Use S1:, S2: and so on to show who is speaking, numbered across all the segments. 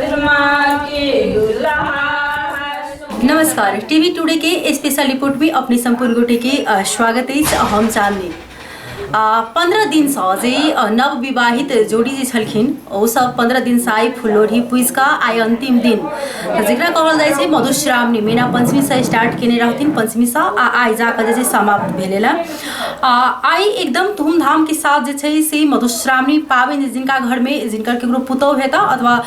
S1: चंद्रमा के दुल्हा
S2: नमस्कार, टीवी टुडे के स्पेशल रिपोर्ट में अपने संपूर्ण गोटे के स्वागत अछि। हम चांदनी 15 दिनसँ जे नवविवाहित जोड़ी जे छलखिन ओ सब 15 दिनसँ आइ फुललोढ़ी पूजि कऽ आइ अंतिम दिन जकरा कहल जाइ छै मधुश्रावणी, मेना पंचमीसँ स्टार्ट केने रहथिन, पंचमीसँ आ आइ जाकऽ जे छै समाप्त भेलै लए। आइ एकदम धूमधामके साथ जे छै से मधुश्रावणी पाबनि जिनका घरमे जिनकर ककरो पुतहु हेता अथवा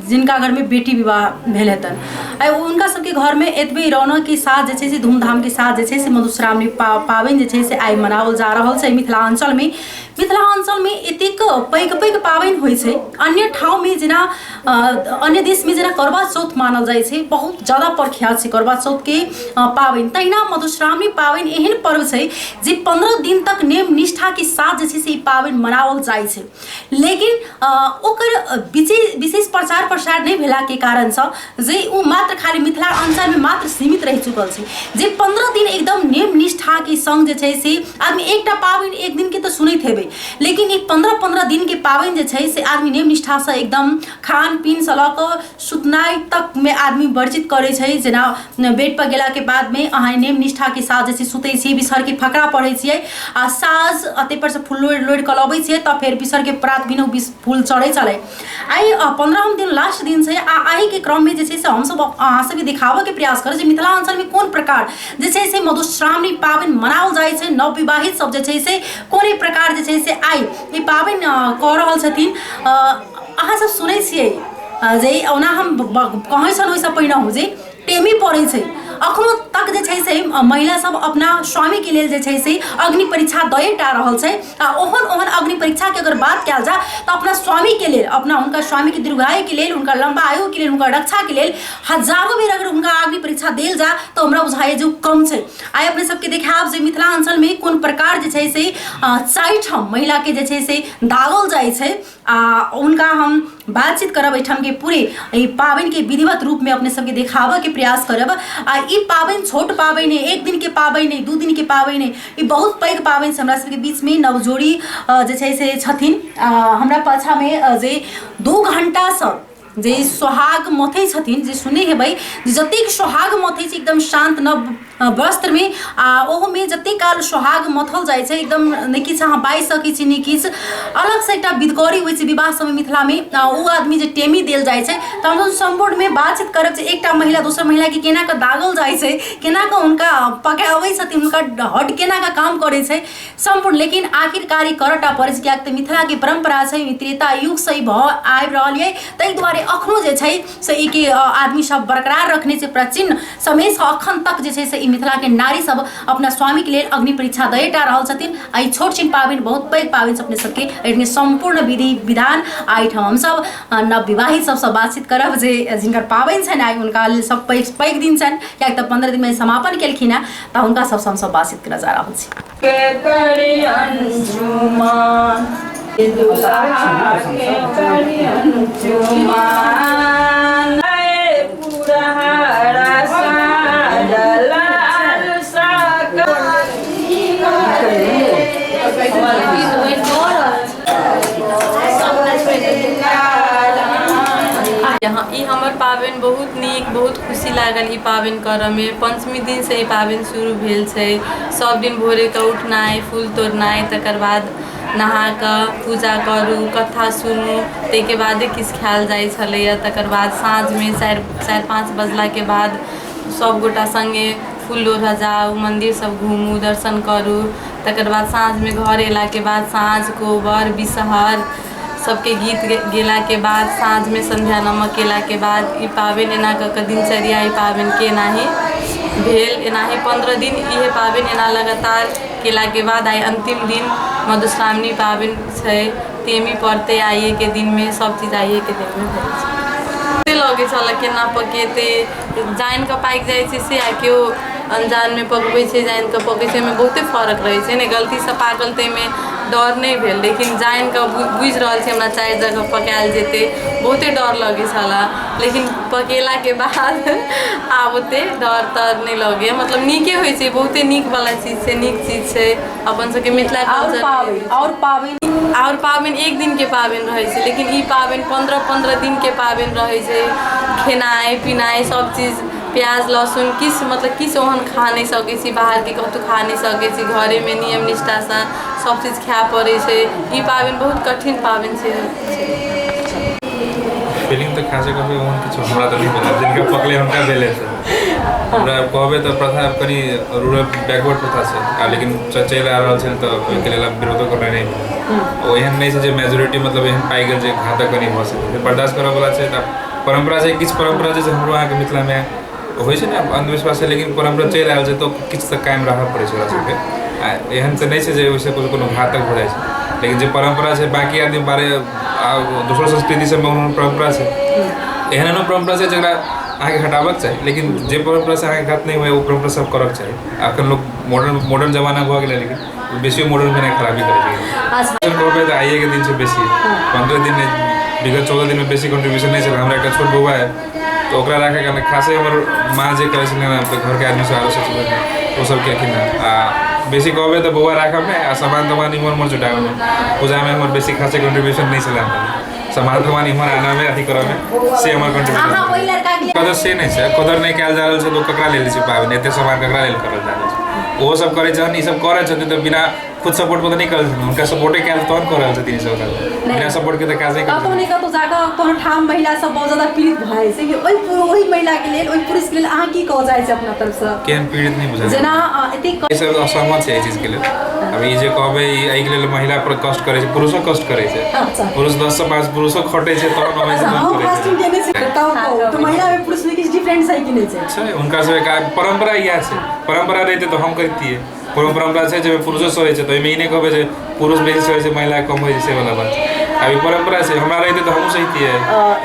S2: जिनका घरमे बेटी विवाह भेल हेतनि, आइ हुनका सबके घरमे एतबे रौनकके साथ जे छै से धूमधामके साथ जे छै से मधुश्रावणी पाबनि जे छै से आइ मनाओल जा रहल छै मिथिलाञ्चलमे। मिथिलाञ्चलमे एतेक पैघ पैघ पाबनि होइ छै, अन्य ठाउँमे जेना अन्य देशमे जेना करवा चौथ मानल जाइ छै, बहुत ज्यादा प्रख्यात छै करवा चौथके पाबनि, तहिना मधुश्रावणी पाबनि एहन पर्व छै जे 15 दिन तक नियम निष्ठाके साथ जे छै से ई पाबनि मनाओल जाइ छै। लेकिन ओकर विशेष प्रचार प्रसार नहि भेलाके कारणसँ जे ओ मात्र खाली मिथिला अञ्चलमे मात्र सीमित रहि चुकल छै, जे 15 दिन एकदम नियम निष्ठाके सङ्ग जे छै से आदमी एकटा पाबनि एक दिनके तऽ सुनैत हेबै, लेकिन ई 15-15 दिनके पाबनि जे छै से आदमी नियम निष्ठासँ एकदम खान पीनसँ लऽ कऽ सुतनाइ तकमे आदमी वर्जित करै छै। जेना बेडपर गेलाके बादमे अहाँ नियम निष्ठाके साथ जे छै सुतै छियै, बिसहरके फकरा पढ़ै छियै आ साँझ आ ताहिपर सँ फूल लोढ़ि लोढ़ि कऽ लबै छियै, तब फेर बिसहरके प्रात भेने फूल चढ़ै छलै। आइ 15म दिन लास्ट दिन छै आ एहिके क्रममे जे छै से हमसब अहाँ सबके देखाबऽके प्रयास करब जे मिथिलाञ्चलमे कोन प्रकार जे छै से मधुश्रावणी पाबनि मनाओल जाइ छै, नवविवाहित सब जे छै से कोन प्रकार जे छै से आइ ई पाबनि कऽ रहल छथिन। अहाँ सब सुनै छियै जे ओना हम कहै छलहुँ ओहिसँ पहिनहु जे टेमी पड़ै छै, अखनो तक जे छै से महिला सब अपना स्वामीके लेल जे छै से अग्नि परीक्षा दए टा रहल छै। आ ओहन ओहन अग्नि परीक्षाके अगर बात कयल जाय तऽ अपना स्वामीके लेल, अपना हुनका स्वामीके दीर्घायुके लेल, हुनका लम्बा आयुके लेल, हुनका रक्षाके लेल हजारो बेर अगर हुनका अग्नि परीक्षा देल जाय तऽ हमरा बुझाइए जे ओ कम छै। आइ अपने सबके देखायब जे मिथिलाञ्चलमे कोन प्रकार जे छै से 4 ठाम महिलाके जे छै से दागल जाइ छै आ हुनका हम बातचीत करब। एहिठामके पूरे एहि पाबनिके विधिवत रूपमे अपने सबके देखाबऽके प्रयास करब। आ ई पाबनि छोट पाबनि नहि, एक दिनके पाबनि नहि, 2 दिनके पाबनि नहि, ई बहुत पैघ पाबनि छै। हमरा सबके बीचमे नवजोड़ी जे छै से छथिन। हमरा पाछाँमे जे 2 घण्टासँ जे सोहाग मथै छथिन, जे सुनै हेबै जे जतेक सोहाग मथै छै एकदम शान्त नव वस्त्रमे, आ ओहोमे जतेक काल सोहाग मथल जाइ छै एकदम नहि किछु अहाँ बाजि सकै छी, नहि किछु, अलगसँ एकटा विधकरी होइ छै विवाह सबमे मिथिलामे। आ ओ आदमी जे टेमी देल जाइ छै तऽ हमसब सम्पूर्णमे बातचीत करब जे एकटा महिला दोसर महिलाके केना कऽ दागल जाइ छै, केना कऽ हुनका पकाबै छथिन, हुनका हड केना कऽ काम करै छै सम्पूर्ण। लेकिन आखिरकार ई करऽ टा पड़ै छै, किएक तऽ मिथिलाके परम्परा छै, त्रेता युगसँ ई भऽ आबि रहल यऽ, ताहि दुआरे अखनो जे छै से ई के आदमी सब बरकरार रखने छै। प्राचीन समयसँ अखन तक जे छै से ई मिथिलाके नारी सब अपना स्वामीके लेल अग्नि परीक्षा दए टा रहल छथिन। आ ई छोट छिन पाबनि बहुत पैघ पाबनि छै अपने सबके। एहिमे सम्पूर्ण विधि विधान आ एहिठाम हमसब नवविवाहित सबसँ बातचीत करब जे जिनकर पाबनि छनि आइ, हुनका लेल सब पैघ पैघ दिन छनि, किएक तऽ 15 दिनमे समापन केलखिन हेँ, तऽ हुनका सबसँ हमसब बातचीत करऽ जा रहल छी।
S1: के करी अंजुमन दुल्हा के करी अंजुमन पुरहरा साजल
S3: यहाँ ई हमर पाबनि बहुत नीक, बहुत खुशी लागल ई पाबनि करऽमे। पंचमी दिनसँ ई पाबनि शुरू भेल छै। सब दिन भोरेके उठनाइ, फूल तोड़नाइ, तकर बाद नहा कऽ पूजा करू, कथा सुनू, ताहिके बादे किछु खायल जाइ छलैए। तकर बाद साँझमे 4-5 बजलाके बाद सभगोटा सङ्गे फूल लोढ़ऽ जाउ, मन्दिर सब घूमू, दर्शन करू। तकर बाद साँझमे घर अयलाके बाद साँझ कोबर बिसहर सबके गीत गेलाके बाद साँझमे सन्ध्या नमक केलाके बाद ई पाबनि एना कऽ कऽ दिनचर्या ई पाबनिके एनाही भेल। एनाही 15 दिन इहे पाबनि एना लगातार केलाके बाद आइ अन्तिम दिन मधुश्रावणी पाबनि छै। टेमी पड़तै आइएके दिनमे, सब चीज आइएके दिनमे भेल छै। लगै छलै केना पकेतै, जानि कऽ पाकि जाइ छै से, आ केओ अनजानमे पकबै छै, जानि कऽ पकै छै, ओहिमे बहुते फरक रहै छै ने। गलतीसँ पाकल ताहिमे डर नहि भेल, लेकिन जानि कऽ बुझि रहल छी हमरा 4 जगह पकायल जेतै, बहुते डर लगै छलै। लेकिन पकेलाके बाद आब ओते डर तर नहि लगैए, मतलब नीके होइ छै, बहुते नीकवला चीज छै, नीक चीज छै अपन सबके मिथिला
S2: आओर
S3: कल्चर।
S2: पाबनि, आओर पाबनि
S3: आओर पाबनि एक दिनके पाबनि रहै छै, लेकिन ई पाबनि 15-15 दिनके पाबनि रहै छै। खेनाइ पिनाइ सब चीज प्याज लहसुन किछु मतलब किछु ओहन खा नहि सकै छी, बाहरके कतहु खा नहि सकै छी, घरेमे नियम निष्ठासँ सब चीज खाय पड़ै छै। ई पाबनि बहुत कठिन पाबनि छै।
S4: फीलिंग तऽ खासे कहबै ओहन किछु हमरा तऽ नहि भेल, जिनका पकड़े हुनका भेल हेतै। हमरा कहबै तऽ प्रथा कनि रूरल बैकवर्ड प्रथा छै, आ लेकिन चलि आ रहल छै तऽ ओहिके लेल आब विरोधो करनाइ नहि ओ एहन नहि छै जे मेजोरिटी मतलब एहन पाइ गेल जे घातक कनि भऽ सकै, बर्दाश्त करऽवला छै। तऽ परम्परा छै, किछु परम्परा जे छै हमरो अहाँके मिथिलामे होइ छै ने अन्धविश्वास छै, लेकिन परम्परा चलि आयल छै तऽ किछु तऽ कायम रहऽ पड़ै छै ओकरा सबके। आ एहन तऽ नहि छै जे ओहिसँ कोनो घातक भऽ जाइ छै, लेकिन जे परम्परा छै बाँकी आदमी बारे आ दोसरो संस्कृति सबमे ओहन परम्परा छै, एहन एहनो परम्परा छै जकरा अहाँके हटाबऽके चाही, लेकिन जे परम्परासँ अहाँके घात नहि हुए ओ परम्परा सब करऽके चाही। एखन लोक मॉडर्न मॉडर्न जमाना भऽ गेलै, लेकिन बेसियो मॉडर्न भेनाइ खराबी करै छै। कहबै तऽ आइएके दिन छै बेसी 15 दिन नहि, विगत 14 दिनमे बेसी कॉन्ट्रीब्यूशन नहि छलै। हमरा एकटा छोट बौआ है तऽ ओकरा राखैके कारण खासे हमर माँ जे करै छलै ने, घरके आदमी सब आरो सब ओ सब केलखिन हँ। आ बेसी कहबै तऽ बौआ राखऽमे आ सामान तामान इम्हर उम्हर जुटाबैमे पूजामे हमर बेसी खासे कॉन्ट्रीब्यूशन नहि छलै। सामान तामान इम्हर आनऽमे अथी करऽमे से हमर कॉन्ट्रीब्यूशन कदर से नहि छै। कदर नहि कयल जा रहल छै तऽ ककरा लेल छै पाबनि, एते सामान ककरा लेल करल जा रहल छै? ओहो सब करै छथिन, ई सब करै छथिन तऽ बिना खुद सपोर्ट पर तऽ नहि करै छथिन, हुनका सपोर्टे कयल तहन कऽ रहल छथिन ई सब। बिना सपोर्ट के तऽ काज नहि
S2: कतहु नहि कतहु जाकऽ कोनो ठाम महिला सब बहुत ज्यादा पीड़ित भऽ जाइ छै कि ओहि महिलाके लेल, ओहि पुरुषके लेल अहाँ की कहऽ चाहै छी अपना तरफसँ?
S4: केहन पीड़ित नहि बुझल
S2: जेना एतेक
S4: ई सब असहमत छै एहि चीजके लेल। अब ई जे कहबै एहिके लेल महिला पर कष्ट करै छै, पुरुषो कष्ट करै छै, पुरुष 10 से 5 पुरुषो खटै छै तहन अबै छै।
S2: हम फास्टिंग केने छी तब तऽ महिला में पुरुष में किछु डिफरेंस है कि नहि छै?
S4: छै, हुनका सबके परम्परा इएह छै। परम्परा रहितै तऽ हम करितियै। कोनो परम्परा छै जाहिमे पुरुषो सरै छै तऽ ओहिमे ई नहि कहबै जे पुरुष बेसी सरै छै महिला कम होइ छै, से वाला बात। आब ई परम्परा छै, हमरा रहितै तऽ हमहूँ सहितियै।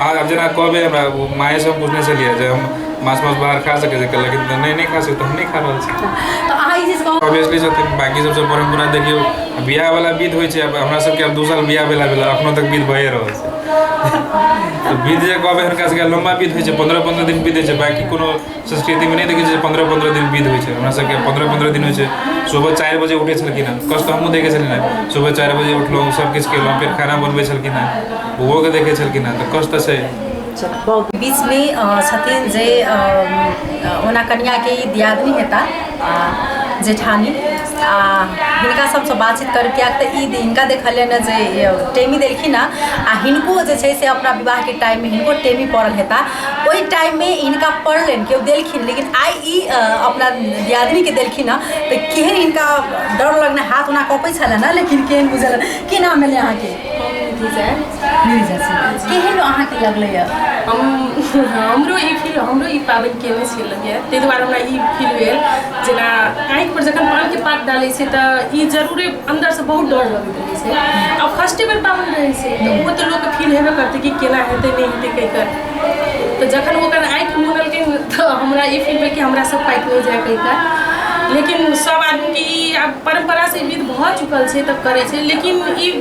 S4: आब जेना कहबै हमरा माँएसँ हम पुछने छलियै जे हम माछ मांस बाहर खा सकै छी, कहलक नहि नहि खा सकै, तऽ हम नहि खा रहल छी।
S2: तऽ अहाँ ई चीज कहू
S4: ऑब्वियसली छथिन बाँकी सबसँ परम्परा। देखियौ बियाह वाला विध होइ छै, आब हमरा सबके आब 2 साल बियाह भेला भेला अखनो तक विध भए रहल छै। तऽ विध जे कहबै हुनका सबके लम्बा विध होइ छै, 15-15 दिन विध होइ छै। बाँकी कोनो संस्कृतिमे नहि देखै छियै 15-15 दिन विध होइ छै। हमरा सबके 15-15 दिन होइ छै। सुबह 4 बजे उठै छलखिन हँ, कष्ट हमहूँ देखै छलियै हँ। सुबह 4 बजे उठलहुँ, सब किछु केलहुँ, फेर खाना बनबै छलखिन हँ, बौओके देखै छलखिन हँ, तऽ कष्ट तऽ छै।
S2: बीचमे छथिन जे ओना कनियाके ई दियादनी हेता जेठानी, आ हिनका सबसँ बातचीत करब किएक तऽ ई हिनका देखलियनि जे टेमी देलखिन हँ आ हिनको जे छै से अपना विवाहके टाइममे हिनको टेमी पड़ल हेता, ओहि टाइममे हिनका पड़लनि केओ देलखिन, लेकिन आइ ई अपना दियादनीके देलखिन हँ तऽ केहन हिनका डर लगने, हाथ ओना कँपै छलनि हँ लेकिन केहन बुझल। की नाम भेलै अहाँके? केहन अहाँके लगलैए?
S5: हमरो ई फील, हमरो ई पाबनि केने छलैए, ताहि दुआरे हमरा ई फील भेल जेना आँखिपर जखन पानके पात डालै छै तऽ ई जरूरे अन्दरसँ बहुत डर लगैत रहै छै। आ फर्स्टे बेर पाबनि रहै छै तऽ ओ तऽ लोकके फील हेबे करतै कि केना हेतै नहि हेतै कहि कऽ। तऽ जखन ओकर आँखि मुनलकै तऽ हमरा ई फील भेल कि हमरा सब पाकि नहि जाय कहि कऽ। लेकिन सब आदमीके ई आब परम्परासँ विध भऽ चुकल छै तब करै छै, लेकिन ई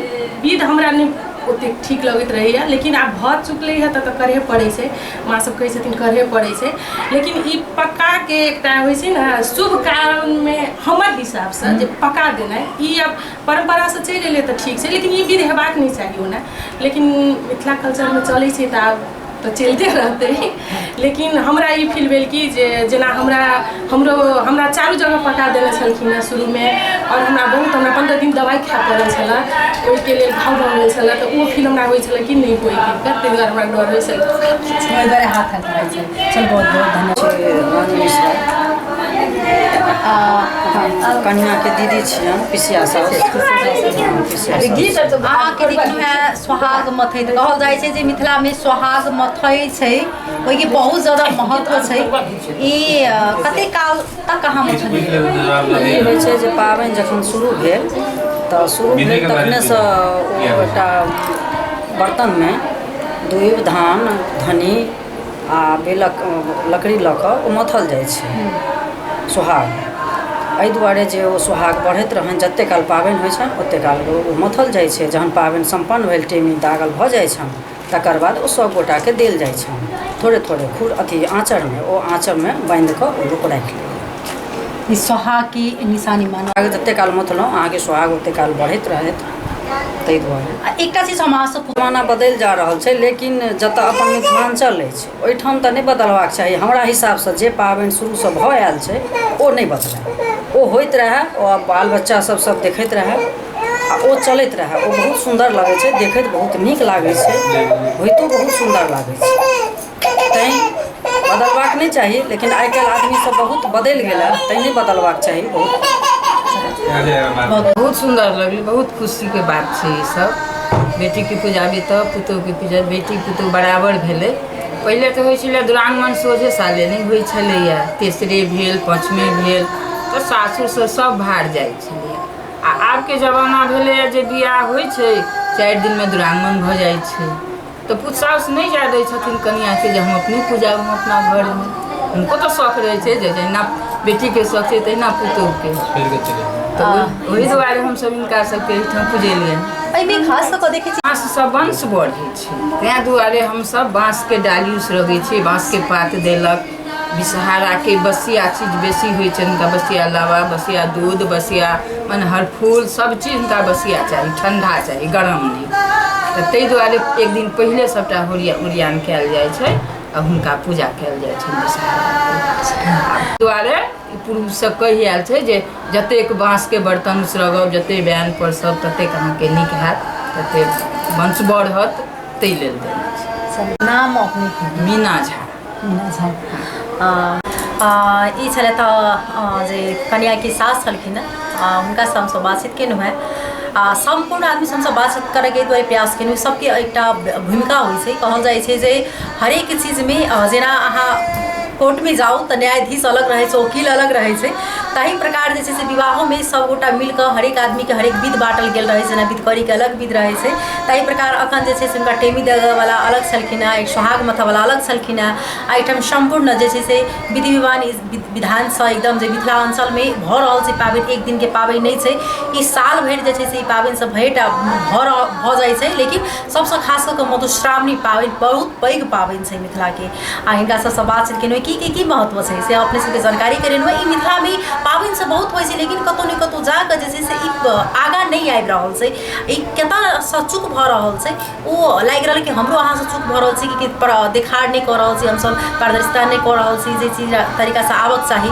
S5: विध हमरा नहि ओतेक ठीक लगैत रहैए, लेकिन आब भऽ चुकलै हँ तऽ करहे पड़ै छै, माँ सब कहै छथिन करहे पड़ै छै। लेकिन ई पकाके एकटा होइ छै ने शुभ कारणमे हमर हिसाबसँ जे पका देनाइ ई आब परम्परासँ चलि एलै तऽ ठीक छै, लेकिन ई विध हेबाक नहि चाही ओना, लेकिन मिथिला कल्चरमे चलै छै तऽ आब तऽ चलिते रहतै। लेकिन हमरा ई फील भेल कि जे जेना हमरा हमरो हमरा चारू जगह पका देने छलखिन हँ शुरूमे, आओर हमरा बहुत हमरा 15 दिन दवाइ खाय पड़ल छलै ओहिके लेल, घाव भऽ गेल छलै, तऽ ओ फील हमरा होइ छलै कि नहि होइ ताहि दुआरे हमरा डर होइ छलै,
S2: ओहि दुआरे हाथ हटबै छै। चल बहुत बहुत धन्यवाद।
S6: रानी मिश्रा कनियाके दीदी छियनि, पिसिया साउस।
S2: अहाँके देखलहुँ हेँ सोहाग मथैत, कहल जाइ छै जे मिथिलामे सोहाग मथै छै ओहिके बहुत ज्यादा महत्व छै। ई कते काल तक अहाँ मथलियै?
S6: ई होइ छै जे पाबनि जखन शुरू भेल तऽ शुरू भेल तखनेसँ ओ एकटा बर्तनमे दूबि धान धनी आ बेलक लकड़ी लऽ कऽ ओ मथल जाइ छै सोहाग। एहि दुआरे जे ओ सोहाग बढ़ैत रहनि जतेक काल पाबनि होइ छनि ओतेक काल ओ मथल जाइ छै। जहन पाबनि सम्पन्न भेल, टेमी दागल भऽ जाइ छनि, तकर बाद ओ सभ गोटाके देल जाइ छनि थोड़े थोड़े खुर अथी आँचरमे, ओ आँचरमे बान्हि कऽ ओ लोक राखि लैए।
S2: ई सोहाग के निशानी मानल
S6: जतेक काल मथलहुँ अहाँके सोहाग ओतेक काल बढ़ैत रहैत। ताहि दुआरे।
S2: आ एकटा चीज हम अहाँसँ
S6: जमाना बदलि जा रहल छै, लेकिन जतऽ अपन मिथिलाञ्चल अछि ओहिठाम तऽ नहि बदलबाक चाही। हमरा हिसाबसँ जे पाबनि शुरूसँ भऽ आयल छै ओ नहि बदलै, ओ होइत रहए, ओ बाल बच्चा सब सब देखैत रहए आ ओ चलैत रहए। ओ बहुत सुन्दर लगै छै देखैत, बहुत नीक लागै छै, होइतो बहुत सुन्दर लागै छै। तैँ बदलबाक नहि चाही, लेकिन आइ काल्हि आदमी सब बहुत बदलि गेल हँ, तैँ नहि बदलबाक चाही। बहुत
S7: बहुत सुन्दर लगलै, बहुत खुशीके बात छै ई सब। बेटीके पूजाबी तऽ पुतोहके पूजा, बेटी पुतोह बराबर भेलै। पहिले तऽ होइ छलै दुरागमन सोझे साले नहि होइ छलैए, तेसरे भेल पाँचमे भेल तऽ सासुरसँ सब भार जाइ छलैए। आ आबके जमाना भेलैए जे बियाह होइ छै 4 दिनमे दुरागमन भऽ जाइ छै, तऽ पुत साउस नहि जाय दै छथिन कनियाके जे हम अपने पूजाब हम अपना घरमे। हुनको तऽ शौक रहै छै जे जहिना बेटीके शौक छै तहिना पुतोहके, तऽ ओहि दुआरे हमसब हिनका सबके एहिठाम पूजेलियनि।
S2: एहिमे खास कऽ कऽ देखै छी
S7: बाँससँ वंश बढ़ै छै, ताहि दुआरे हमसब बाँसके डाली उसरगै छियै, बाँसके पात देलक। विषहाराके बसिया चीज बेसी होइ छै हुनका, बसिया लावा, बसिया दूध, बसिया मने हर फूल सब चीज हुनका बसिया चाही, ठण्डा चाही, गरम नहि। तऽ ताहि दुआरे एक दिन पहिले सबटा ओरियान कयल जाइ छै आ हुनका पूजा कयल जाइ छै विषहाराके। दुआरे पूर्वसँ कहि आयल छै जे जतेक बाँसके बर्तन उसरगब, जतेक बैन पर सब, ततेक अहाँके नीक हैत, ततेक वंश बढ़त, ताहि लेल देने छै।
S2: नाम अपने?
S7: मीना झा।
S2: मीना झा। ई छलथि जे कनियाके सास छलखिन हँ, हुनकासँ हमसब बातचीत केलहुँ हेँ। आ सम्पूर्ण आदमीसँ हमसब बातचीत करैके एहि दुआरे प्रयास केलहुँ, सबके एकटा भूमिका होइ छै। कहल जाइ छै जे हरेक चीजमे जेना अहाँ कोर्टमे जाउ तऽ न्यायाधीश अलग रहै छै, वकील अलग रहै छै, ताहि प्रकार जे छै से विवाहोमे सबगोटा मिलकऽ हरेक आदमीके हरेक विध बाँटल गेल रहै छै। जेना विधकरीके अलग विध रहै छै, ताहि प्रकार अखन जे छै से हुनका टेमी देबऽवला अलग छलखिन हेँ, एक सोहाग मथऽवला अलग छलखिन हेँ। आ एहिठाम सम्पूर्ण जे छै से विधि विधान विधानसँ एकदम जे मिथिलाञ्चलमे भऽ रहल छै पाबनि, एक दिनके पाबनि नहि छै ई, साल भरि जे छै से ई पाबनि सब भरिटा भऽ जाइ छै। लेकिन सबसँ खास कऽ कऽ मधुश्रावणी पाबनि बहुत पैघ पाबनि छै मिथिलाके। आ हिनका सबसँ बातचीत केलहुँ की की की महत्व छै से अपने सबके जानकारी करेलहुँ। ई मिथिलामे पाबनि सब बहुत होइ छै, लेकिन कतहु ने कतहु जाकऽ जे छै से ई आगाँ नहि आबि रहल छै, ई कतऽसँ चूक भऽ रहल छै। ओ लागि रहल कि हमरो अहाँसँ चूक भऽ रहल छै कि देखार नहि कऽ रहल छी हमसब, पारदर्शिता नहि कऽ रहल छी जे चीज तरीकासँ आबक चाही।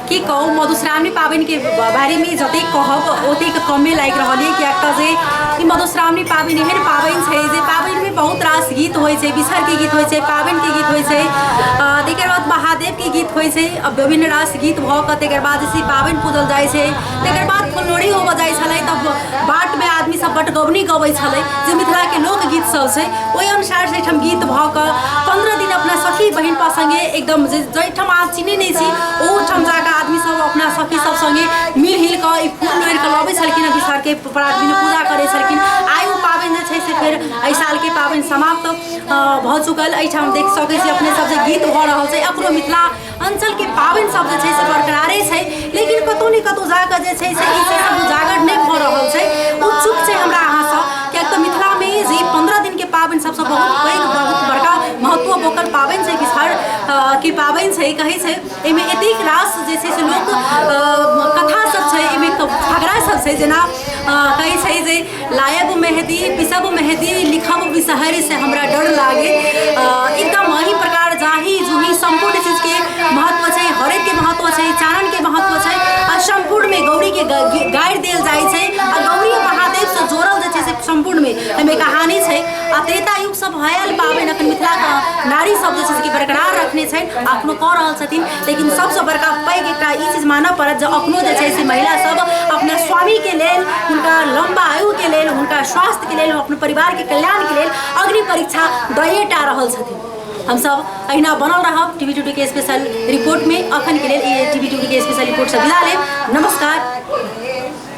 S2: की कहू, मधुश्रावणी पाबनिके बारेमे जतेक कहब ओतेक कमे लागि रहल अइ, किएक तऽ जे ई मधुश्रावणी पाबनि एहन पाबनि छै जे पाबनिमे बहुत रास गीत होइ छै, बिसहरके गीत होइ छै, पाबनिके गीत होइ छै, तकर बाद महादेवके गीत होइ छै, विभिन्न रास गीत भऽ कऽ तकर बाद जे पाबनि पूजल जाइ छै। तकर बाद फुललोढ़ी होबऽ जाइ छलै तऽ बाटमे आदमी सब बटगबनी गबै छलै, जे मिथिलाके लोकगीत सब छै ओहि अनुसार से एहिठाम गीत भऽ कऽ 15 दिन अपना सखी बहिनपा सङ्गे एकदम जे जाहिठाम अहाँ चिन्है नहि छी ओहोठाम जाकऽ आदमी सब अपना सखी सब सङ्गे मिल हिल कऽ ई फूल लोढ़ि कऽ लबै छलखिन, बिसहरके परात दिन पूजा करै छलखिन। आइ ओ पाबनि जे छै से फेर एहि सालके पाबनि समाप्त भऽ चुकल। एहिठाम देख सकै छी अपने सब जे गीत भऽ रहल छै। अखनो मिथिला अञ्चलके पाबनि सब जे छै से बरकरारे छै, लेकिन कतहु ने कतहु जाकऽ जे छै से ई चीज सब उजागर नहि भऽ रहल छै। ओ चूक छै हमरा अहाँसँ, किएक तऽ मिथिलामे जे 15 दिनके पाबनि सबसँ बहुत पैघ बहुत बड़का महत्व ओकर पाबनि छै, बिसहर के पाबनि छै कहै छै। एहिमे एतेक रास जे छै से लोक कथा सब छै, एहिमे फकरा सब छै, जेना कहै छै जे लायब मेहदी पिसब मेहदी लिखब बिसहर से हमरा डर लागे। एकदम एही प्रकार जाही जूही सम्पूर्ण चीजके महत्व छै, हरदके महत्व छै, चाननके महत्व छै। आ सम्पूर्णमे गौरीके गारि देल जाइ छै आ गौरी महादेवसँ जोड़ल जे छै से सम्पूर्णमे एहिमे कहानी छै। आ त्रेता युगसँ भयल पाबनि अखन मिथिलाके नारी सब जे छै से बरकरार रखने छै, अखनो कऽ रहल छथिन। लेकिन सबसँ बड़का पैघ एकटा ई चीज मानऽ पड़त जे अखनो जे छै से महिला सब अपना स्वामीके लेल, हुनका लम्बा आयुके लेल, हुनका स्वास्थ्यके लेल, अपना परिवारके कल्याणके लेल अग्नि परीक्षा दैए टा रहल छथिन। हमसब अहिना बनल रहब टीवी टुडे के स्पेशल रिपोर्ट में। अखन के लेल टीवी टुडे के स्पेशल रिपोर्ट से विदा लेब। नमस्कार।